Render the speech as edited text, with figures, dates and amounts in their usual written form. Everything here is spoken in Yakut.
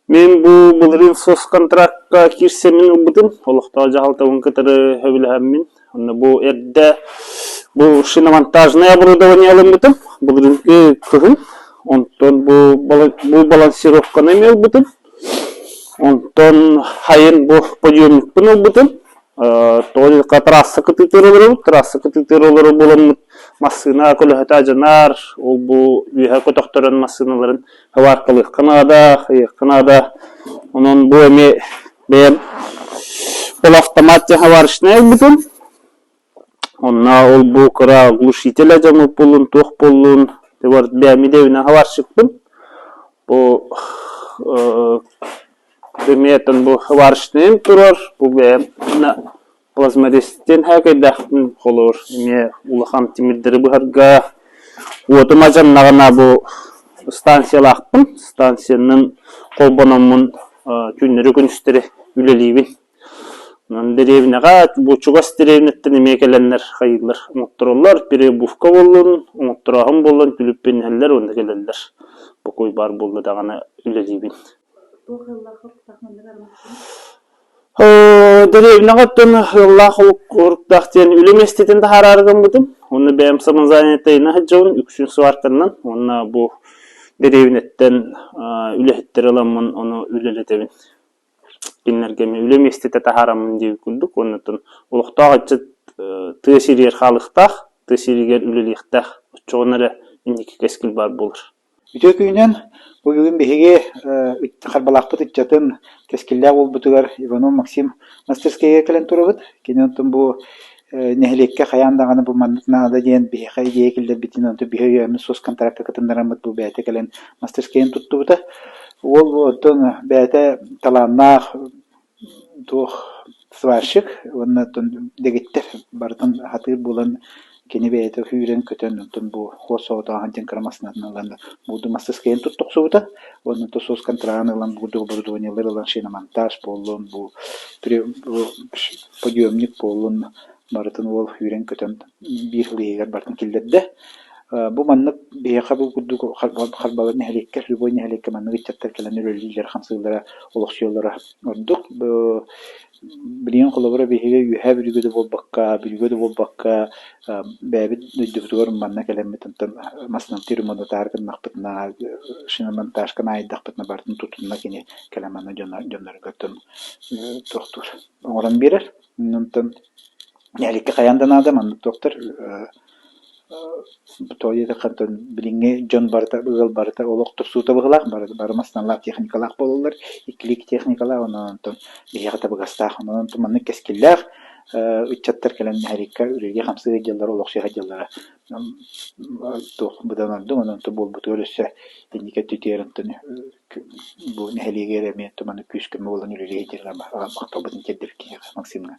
Мин бу былырыын соцконтракка киирсэммин ылбытым, олохтоох дьаһалтабын кытары сөбүлэһэммин. Онно бу эрдэ бу шиномонтажное оборудование ылыммытым, былырыыҥкы кыһын. Онтон бу бу балансировканы эмиэ ылбытым. Онтон хайын бу подъемникпын ылбытым. Тоҕо диэтэххэ трасса кытыытыгар олоробут, трасса кытыытыгар олорор буоламмыт массыына көлөһөтө адьанар, ол бу үөһэ көтөхтөрөн массыыналарын хабааркалыахха наада, хайыахха наада. Онон бу эмиэ бэйэм полуавтомат диэн хабаарычнай ылбытым. Онно ол бу кыра глушителэ дьоммут буоллун, туох буоллун, бэйэм идэбинэн хабаарщикпын. Бу Эмиэтин бу сварочнайым турар, бу бэйэм плазморезтэн һээкэйдээхпин холобур эмиэ улахан тимирдэри быһарга уотум адьаннаҕына бу станциялаахпын, станциянан холбономмун түүннэри-күнүстэри үлэлиибин. Онон дэриэбинэҕэ бу чугас дэриэбинэттэн эмиэ кэлэннэр хайыыллар оҥоттороллор, переобувка буоллун, оҥотторооһун буоллун күлүппүн иһэллэр уонна кэлэллэр. Бокуой баар буолла даҕаны үлэлиибин. Туох ыаллаах-хоруктаах маннык арыммыккыный? Дэриэбинэҕэ оттон ыаллаах хоруктаах диэн үлэ миэстэтин таһаараары гыммытым. Уонна бэйэм самозанятыйна сылдьабын, үксүн сварканнан уонна бу дэриэбинэттэн үлэһиттэри ыламмын ону үлэлэтэбин. Кинилэргэ эмиэ үлэ миэстэтэ таһаараммын диэбит курдук. Уонна оттон олохтоох ыччат тыа сиригэр хаалыахтаах, тыа сиригэр үлэлиэхтээх. Оччоҕуна эрэ инники кэскил баар буолар. Үтүө күнүнэн! Бу бүгүн биһиги Харбалаахпыт ыччатын кэскиллээх уолбутугар Иванов Максим мастерскайга кэлэн турабыт. Кини онтон бу нэһилиэккэ хайаан даҕаны бу маннык наада диэн биһиэхэ идиэйэ киллэрбитин онтон биһи өйөөммүт соцконтракка кытыннараммыт бу бэйэтэ кэлэн мастерскайын туттубута. Уол оттон бэйэтэ талааннаах туох сварщик уонна оттон дэгиттэр барытын сатыыр буолан кини бэйэтэ сүүрэн-көтөн оттон бу хуос соҕотоҕун диэн кыра массыынатын ылан буурду мастаскыйан тутта охсубута уонна оттон суос контрагын ылан буурду оборудованиелары ылан шиномонтаж буоллун бу подъемник буоллун барытын уол сүүрэн-көтөн биир сыл иһигэр барытын киллэрдэ. Бу маннык биһиэхэ бу курдук Харбалар нэһилиэккэ любой нэһилиэккэ маннык ыччаттар кэлэн үлэлииллэрэ-хамсыыллара, олохсуйаллара ордук. Билигин холобура биһиги Үөһээ Бүлүүгэ да буолбакка, Бүлүүгэ да буолбакка бэйэбит дойдубутугар манна кэлэммит онтон массыынабытын ремонтатаары гыннахпытына, шиномонтажка наайдахпытына барытын тутунна кини кэлэн манна дьоннорго туохтуур оҥорон биэрэр. Онтон нэһилиэккэ хайаан да наада маннык туохтар Тоҕо диэтэххэ билиҥҥи дьон барыта ыал барыта олох тупсуута быһыылаах, бары бары массыыналаах, техникалаах буолаллар, иккилии техникалаах, онон онтон биһиэхэ табыгастаах, онон онтон маннык кэскиллээх ыччаттар кэлэн нэһилиэккэ үлэлии-хамсыы сылдьаллара, олохсуйа сылдьаллара туох быдан ордук, онон онтон буолбутугар өссө инники өттүтүгэр онтон бу нэһилиэгэр эмиэ маннык күүс-көмө буолан үлэлии сылдьарга махталбытын тиэрдэбит киниэхэ Максимҥа.